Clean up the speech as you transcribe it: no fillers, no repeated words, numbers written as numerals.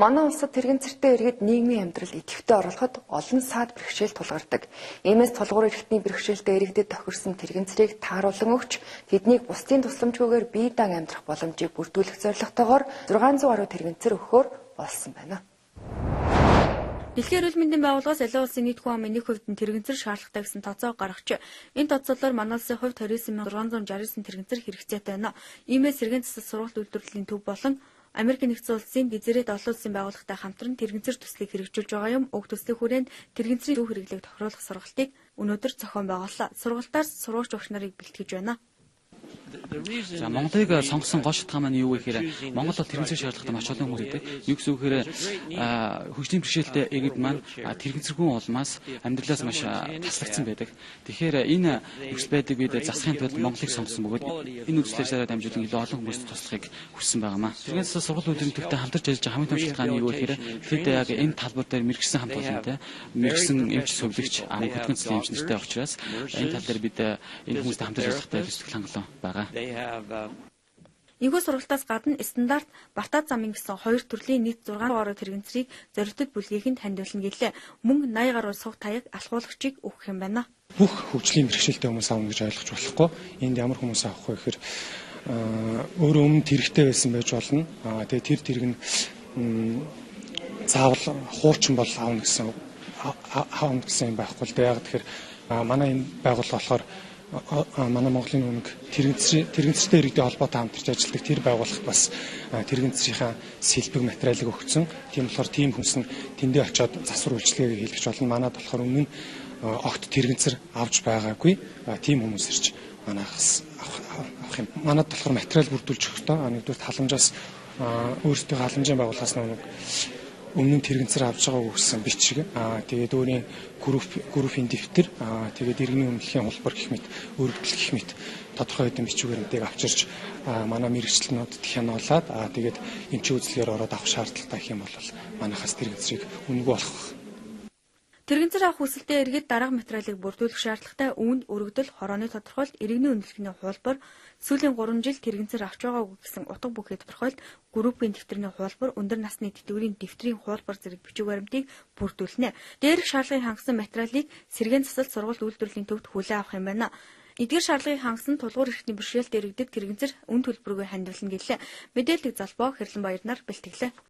Манай улсад тэргэнцэртэй иргэд нийгмийн амьдралд идэвхтэй оруулахад олон саад бэрхшээл тулгардаг. Иймээс тулгуур эрхтний бэрхшээлтэй иргэдэд тохирсон тэргэнцрийг тааруулан өгч, тэднийг бусдын тусламжгүйгээр бие даан амьдрах боломжийг бүрдүүлэх зорилготойгоор 600 гаруй тэргэнцэр өгөхөөр болсон байна. Дэлхийн эрүүл мэндийн байгууллагаас аливаа улсын нийт хүн амын 1% нь тэргэнцэр шаардлагатай гэсэн тооцоо гаргажээ. Энэ тооцоолоор манай улсын хувьд 29,669 тэргэнцэр хэрэгцээтэй байна. Иймээс сэргээн засал сургалт үйлдвэрлэлийн төв болон Америк нэгдсэн улсын Дезерет олон улсын байгууллагатай хамтран тэргэнцэр төслийг хэрэгжүүлж байгаа юм. Уг төслийн хүрээнд тэргэнцрийн зөв хэрэглээг тохируулах сургалтыг өнөөдөр зохион байгууллаа. Сургалтаар сургагч багш нарыг бэлтгэж байна. За, Монголыг сонгосон гол шалтгаан маань юу вэ гэхээр Монгол бол тэргэнцэр шаардлагатай маш олон хүмүүс байдаг. Юу гэсэн үг гэхээр хөгжлийн бэрхшээлтэй иргэд маань тэргэнцэргүй улмаас амьдралаас маш таслагдсан байдаг. Тэгэхээр энэ нөхцөл байдлыг бид засахын тулд Монголыг сонгосон бөгөөд энэ үзлээрээ дамжуулан илүү олон хүмүүст туслахыг хүссэн байгаа маа. Сэргээн засал сургалт үйлдвэрлэлийн төвтэй хамтарч ажиллаж байгаа хамгийн том шалтгаан нь юу вэ гэхээр тэд яг энэ талбар дээр мэргэжсэн хамт олонтой, мэргэжсэн эмч сувилагч, хөдөлгөөн засгийн эмч нартай учраас энэ тал дээр бид энэ хүмүүстэй хамтарч ажиллахтай сэтгэл хангалуун байгаа. Энэхүү сургалтаас гадна стандарт Бартад замын гэсэн хоёр төрлийн нийт 6 гаруй тэргэнцрийг зоригтод бүлгийнхэнд хандивлана гэлээ. Мөн 80 гаруй суг таяг алхуулагчийг өгөх юм байна. Бүх хөгжлийн бэрхшээлтэй хүмүүс авна гэж ойлгож болохгүй. Энд ямар хүмүүс авах вэ гэхээр өөрөө өмнө тэрэгтэй байсан байж болно. Тэгээ тэр тэрэг нь заавал хуурчин бол авна гэсэн юм байхгүй л дээ. Яг тэгэхээр манай энэ байгууллага болохоор манай Монголын өмнөг тэргэнцэртэй иргэдийн холбоотой хамтарч ажилладаг тэр байгууллагт бас тэргэнцрийнхаа сэлбэг материалыг өгсөн. Тийм болохоор тийм хүмүүс нь тэндээ очиод засвар үйлчилгээг хийлгэж болно. Манад болохоор өмнө нь огт тэргэнцэр авч байгаагүй. Тийм хүмүүс ирж манайхаас авах юм. Манад болохоор материал бүрдүүлж өгөх ёстой. Нэгдүгээр халамжаас өөрсдийнхөө халамжийн байгууллагаас нэг өмнө нь тэргэнцэр авч байгаа гэсэн бичиг. Тэгээд өөрийн группийн дэвтэр, тэгээд иргэний үнэлэхийн хулбар гэх мэт, өргөдөл гэх мэт тодорхой хэдэн бичвэр мэдийг авчирч манай мэргэжилтнүүдэд хянуулаад, тэгээд эмчийн үзлэгээр ороод авах шаардлагатай гэх юм бол манайхаас тэргэнцрийг үнэгүй болох. Тэргэнцэр авах хүсэлтэй иргэд дараах материалыг бүрдүүлэх шаардлагатай: үүнд өргөдөл, хорооны тодорхойлолт, иргэний үнэлгэний хуулбар, сүүлийн 3 жил тэргэнцэр авч байгаагүй гэсэн утга бүхий тодорхойлолт, группийн дэвтэрний хуулбар, өндөр насны тэтгэврийн дэвтрийн хуулбар зэрэг бичиг баримтыг бүрдүүлнэ. Дээрх шаардлагыг хангасан материалыг сэргээн засал сургалт үйлдвэрлэлийн төвд хүлээн авах юм байна. Эдгээр шаардлагыг хангасан тулгуур эрхтний бэрхшээлтэй иргэдэд тэргэнцэр үн төлбөргүй хандивлана гэлээ. Мэдээллийг Залбоо Хэрлэн Баярнаар бэлтгэлээ.